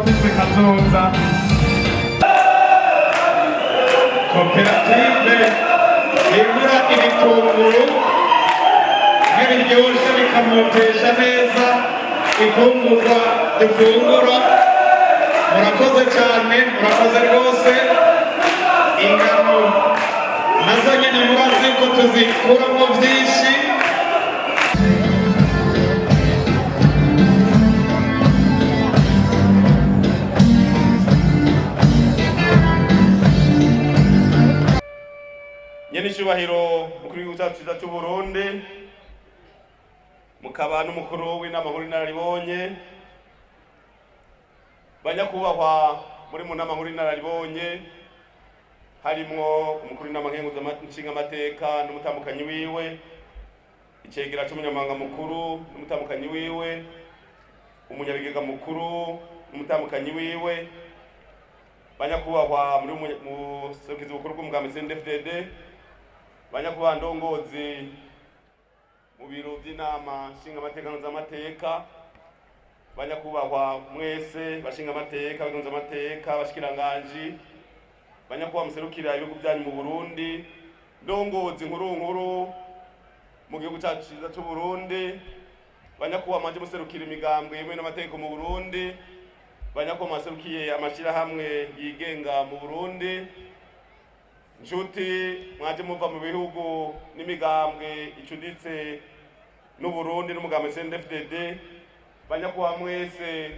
Afise kazoza. Koperative igura ibitunguru nk'ibiryoshe, bikamotesha neza ifungurwa dufungura. Murakoze cyane, murakoze rwose. Ingano nazo nyine murazi ko tuzikuramo byinshi. Nyenicubahiro mukuru w'igihugu cyacu cyiza cy'u Burundi, mukaba n'umukuru w'inama nkuru y'inararibonye, banyakubahwa muri mu nama nkuru y'inararibonye, harimwo umukuru w'inama nshingamateka n'umutambukanyi wiwe, icegera c'umunyamabanga mukuru n'umutambukanyi wiwe, umunyabigega mukuru n'umutambukanyi wiwe, banyakubahwa muri muserukizi bukuru bw'umugambi CNDD-FDD, banyakubahwa ndongozi mu biro by'inama nshingamateka n'amateka, banyakubahwa mwese bashingamateka, amateka, abashikiranganji, banyakubahwa muserukira ibihugu byanyu mu Burundi, ndongozi nkuru nkuru mu gihugu cyacu cyiza cy'u Burundi, banyakubahwa mwanje muserukira imigambwe yemewe n'amategeko mu Burundi, banyakubahwa mwaserukiye amashyirahamwe yigenga mu Burundi, nshuti mwaje muva mu bihugu n'imigambwe icuditse n'Uburundi n'umugambi CNDD-FDD, banyakubahwa mwese,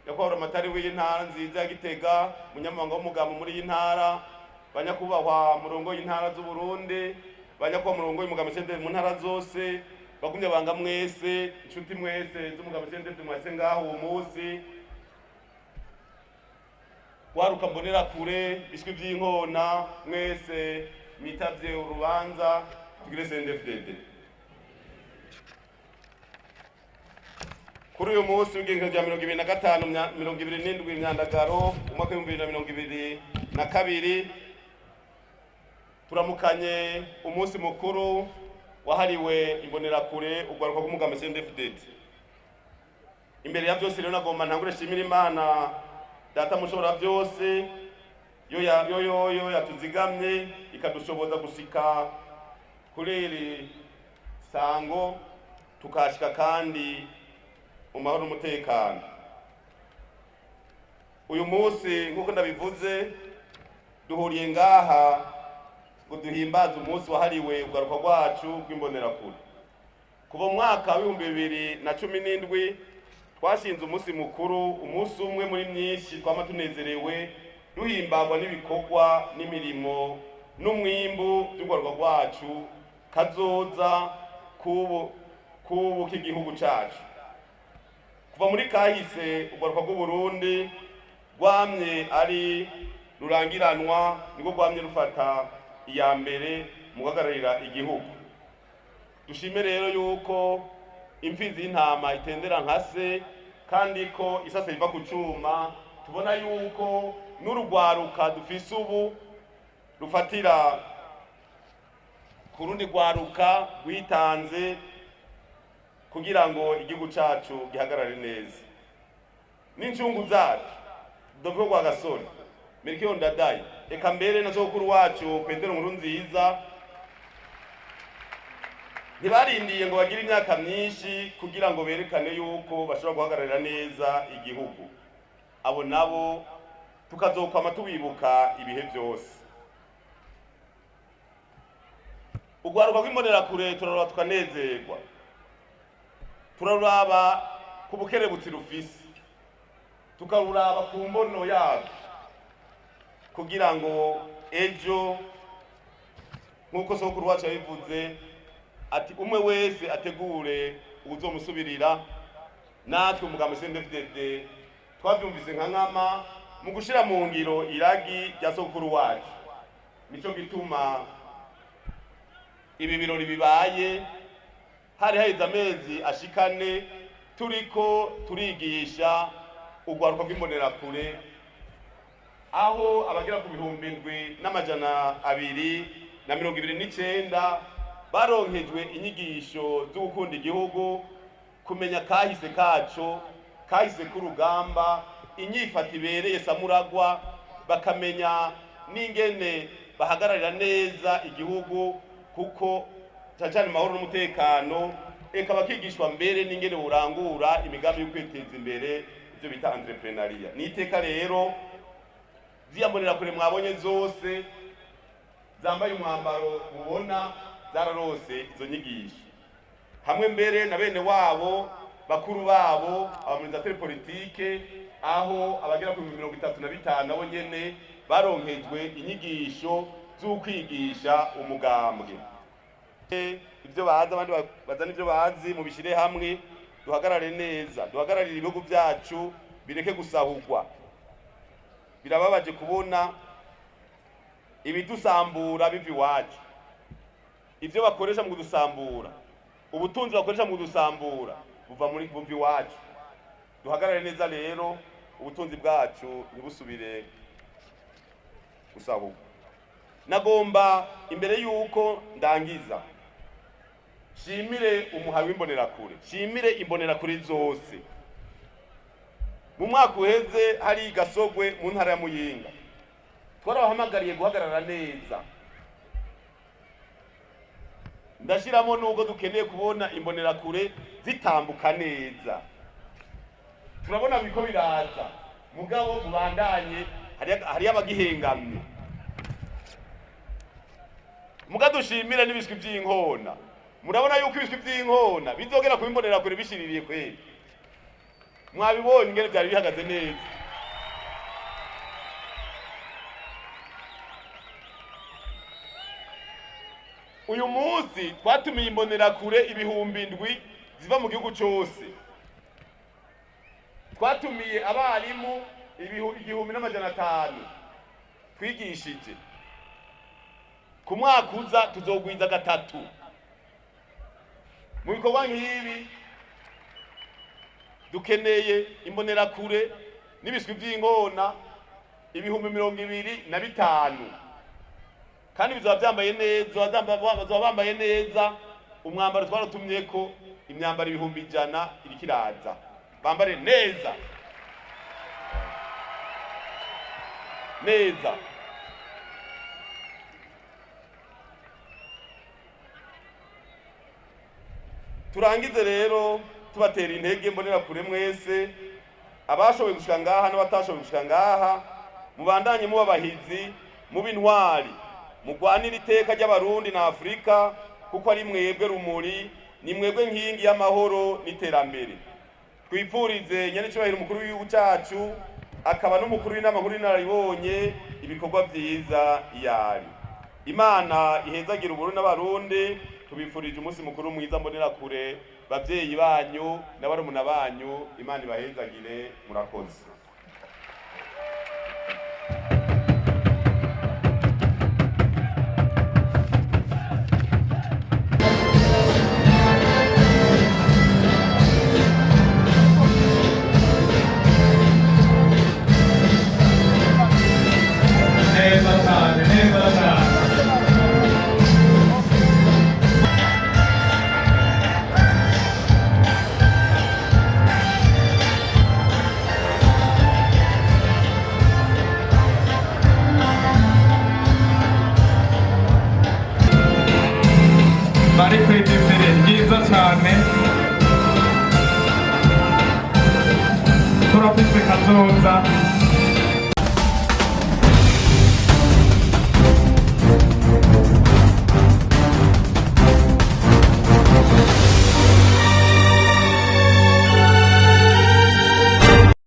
nyakubahwa Buramatari w'iyi ntara nziza ya Gitega, munyamabanga w'umugambi muri iyi ntara, banyakubahwa murongo y'intara z'Uburundi, banyakubahwa murongo y'umugambi CNDD mu ntara zose, bagumye banga mwese, inshuti mwese z'umugambi CNDD mwese ngaho uwo munsi, waruka mbonera kure, biswi by'inkona mwese mwitavye urubanza, tugire CNDD-FDD. Kuri uyu munsi w'igenekerezo rya 25 27 Myandagaro umwaka w'2022, turamukanye umunsi mukuru wahariwe imbonerakure, urwaruka rw'umugambi CNDD-FDD. Imbere ya byose rero, nagomba ntangure shimira Imana Data mushobora byose, yo yo yo yatuzigamye, ikadushoboza gushika kuri iri sango, tukashika kandi mu mahoro n'umutekano. Uyu munsi, nk'uko ndabivuze, duhuriye ngaha ngo duhimbaze umunsi wahariwe urwaruka rwacu rw'imbonerakure. Kuva mu mwaka w'2017 twashinze umunsi mukuru, umunsi umwe muri myinshi twama tunezerewe, duhimbagwa n'ibikorwa n'imirimo n'umwimbu by'urwaruka rwacu, kazoza kubu k'igihugu cacu. Kuva muri kahise, urwaruka rw'Uburundi rwamye ari rurangiranwa, nibwo rwamye rufata iya mbere mu guhagararira igihugu. Dushime rero yuko imfizi y'intama itendera nka se, kandi ko isase iva ku cuma. Tubona yuko n'urugwaruka dufise ubu rufatira ku rundi rwaruka rwitanze kugira ngo igihugu cacu gihagarare neza. N'incungu zacu Dovyo rwa Gasore, Melchior Ndadaye, eka mbere na sokuru wacu Petero Nkurunziza, ntibarindiye ngo bagire imyaka myinshi kugira ngo berekane yuko bashobora guhagararira neza igihugu. Abo nabo tukazokwama tubibuka ibihe byose. Urwaruka rw'imbonerakure turaraba tukanezerwa, turaraba ku bukerebutsi rufise, tukaruraba ku mbono yabyo, kugira ngo ejo, nk'uko sokuru wacu yabivuze ati: "Umwe wese ategure uwuzomusubirira." Natwe umugambi CNDD-FDD twavyumvise nka nkama mu gushira mu ngiro iragi rya sokuru wacu. Nico gituma ibi birori bibaye hari haheze amezi ashikane turiko turigisha urwaruka rw'imbonerakure, aho abagera ku 7229 baronkejwe inyigisho zo gukunda igihugu, kumenya kahise kaco, kahise k'urugamba. inyifato ibereye samuragwa, bakamenya n'ingene bahagararira neza igihugu, kuko cyane cyane amahoro n'umutekano, eka bakigishwa mbere n'ingene burangura imigambi yo kwiteza imbere, ibyo bita entrepreneuriat. Ni iteka rero ziriya mbonerakure mwabonye zose zambaye umwambaro mubona zararose izo nyigisho, hamwe mbere na bene wabo, bakuru babo, aba mobilisateurs politiques, aho abagera ku 35,000 nabo nyene baronkejwe inyigisho z'ukwigisha umugambwe. Ibyo bazi, abandi bazana ibyo bazi, mubishyire hamwe, duhagarare neza, duhagararire ibihugu byacu, bireke gusahurwa. Birababaje kubona ibidusambura biva iwacu, ibyo bakoresha mu kudusambura, ubutunzi bakoresha mu kudusambura buva iwacu. Duhagarare neza rero, ubutunzi bwacu ntibusubire gusahurwa. Nagomba imbere yuko ndangiza shimire umuhawi w'imbonerakure, shimire imbonerakure zose. Mu mwaka uheze hari Gasogwe mu ntara ya Muyinga, twarabahamagariye guhagarara neza. Ndashiramo nubwo dukeneye kubona imbonerakure zitambuka neza, turabona biko biraza, mugabo mubandanye, hariyo abagihengamye. Muga dushimire n'ibiswi by'inkona. Murabona yuko ibiswi by'inkona bizogera ku imbonerakure bishiririye kweri. Mwabibonye ingene byari bihagaze neza. Uyu munsi twatumiye imbonerakure 7000 ziva mu gihugu cyose, twatumiye abarimu 1500 twigishije. Ku mwaka uza tuzogwiza gatatu. Mu bikorwa nk'ibi dukeneye imbonerakure n'ibiswi by'inkona 25,000, kandi bizaba byambaye neza, bazaba bambaye neza umwambaro twaratumye ko imyambaro 100,000 iriko iraza, bambare neza neza. Turangize rero tubatera intege mbonerakure mwese, abashoboye gushika ngaha n'abatashoboye gushika ngaha, mubandanye muba abahizi, muba intwari, mugwanire iteka ry'Abarundi na Afurika, kuko ari mwebwe rumuri, ni mwebwe nkingi y'amahoro n'iterambere. Twipfurize nyenicubahiro umukuru w'igihugu cacu, akaba n'umukuru w'inama nkuru y'inararibonye, ibikorwa vyiza iyari. Imana ihezagira Uburundi n'Abarundi. Tubifurije umunsi mukuru mwiza mbonerakure, bavyeyi banyu n'abarumuna banyu, Imana ibahezagire. Murakoze. Neza cyane, neza cyane. Bari ku idefire ryiza cyane, turafise kazoza.